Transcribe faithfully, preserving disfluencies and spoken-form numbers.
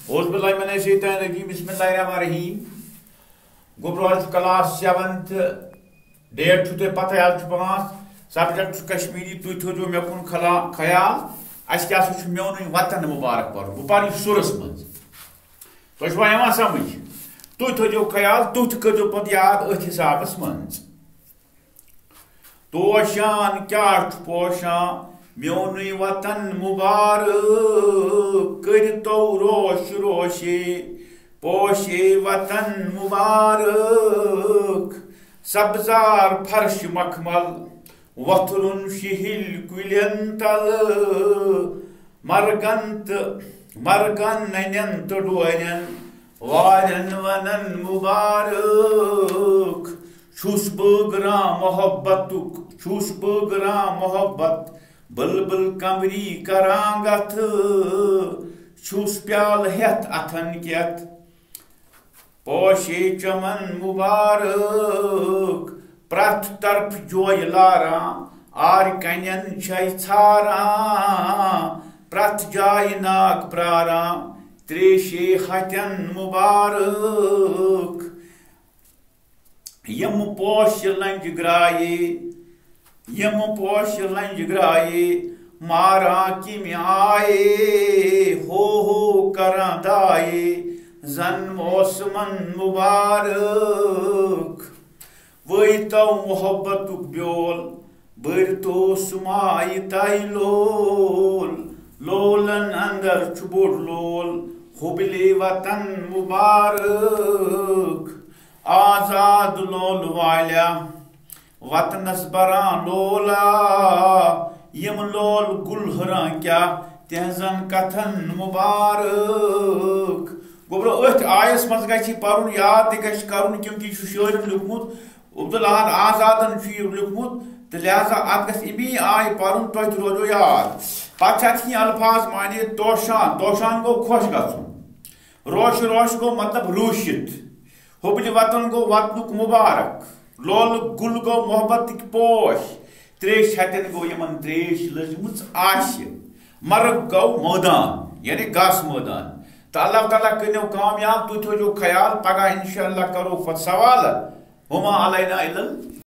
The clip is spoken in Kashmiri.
اعوذ باللہ من الشیطان الرجیم، بسم اللہ الرحمن الرحیم۔ گوٚبرو، آز چھُ کلاس سیونتھ، ڈیٹ چھُ تۄہہِ پتہٕ، آز چھُ پانٛژھ، سبجیکٹ چھُ کشمیری۔ تُہۍ تھٲوزیو مےٚ کُن خلا-، خیال، اَسہِ کیٛاہ سا چھُ میونُے وطن مُبارک پَرُن۔ بہٕ پَرٕ یہِ سُرَس منٛز۔ تۄہہِ چھُوا یِوان سمجھ؟ تُہۍ تھٲوزیو خیال، تُہۍ تہِ کٔرزیو پتہٕ یاد أتھۍ حسابَس منٛز۔ توشان کیٛاہ چھُ پوشان میونُے وطن مبارک، کٔرۍتو روش روشے پوشے وطن مبارک۔ سبزار فرش مخمل، وۄتھرُن شِہِلۍ کُلٮ۪ن تل، مرگن تہٕ مرگن ننٮ۪ن تہٕ ڈورٮ۪ن وارٮ۪ن ونن مبارک۔ چھُس بٲگراں محبتُک، چھُس بٲگراں محبت، بلبل قمری کران گتھٕ، چھُس پیالہٕ ہٮ۪تھ اتھن کٮ۪تھ۔ پوشے چمن مبارک، پرٛتھ طرف جویہِ لاران، آرِ کنٮ۪ن چھے ژھاران، پرٛتھ جایہِ ناگ پراران، تریشے ہتٮ۪ن مبارک۔ یِم پوشہِ لنجہِ گرایے، یِم پوشہِ لنجہِ گرایے، ماران کِمہِ آیے، ہو ہو کران دایے، زن موسمن مبارک۔ وٲیتو محبتُک بیول، بٔرۍتو سُمایہِ تۄہہِ لول، لولن اندر چھُ بوٚڑ لول، حُبلے وطن مبارک۔ آزاد لول والیا، وطنس بران لولا، یِم لول گُل ہُران کیٛاہ، تِہنٛزن کتھن مبارک۔ گوٚبرو، أتھۍ آیس منٛز گژھِ یہِ پرُن یاد تہِ گژھِ کرُن، کیونکہ یہِ چھُ شٲعرن لیوٗکھمُت، عبدالاحد آزادن چھُ یہِ لیوٗکھمُت، تہٕ لہذا اتھ گژھِ امی آیہِ پرُن، تۄہہِ تہِ روزیو یاد۔ پتہٕ چھِ اتھ کینٛہہ الفاظ معنی، توشان، توشان گوٚو خۄش گژھُن، روش روش گوٚو مطلب روٗشِتھ، حُبلہِ وطن گوٚو وطنُک مبارک، لولہٕ گُل گوٚو محبتٕکۍ پوش، تریش ہتٮ۪ن گوٚو یِمن تریش لٔجمٕژ آسہِ، مرگ گوٚو مٲدان، یعنی گاسہٕ مٲدان۔ تہٕ اللہ تعالیٰ کٔرِو کامیاب، تُہۍ تھٲوزیو خیال، پگاہ انشاءاللہ کرو پتہٕ سوال، وما علینا الا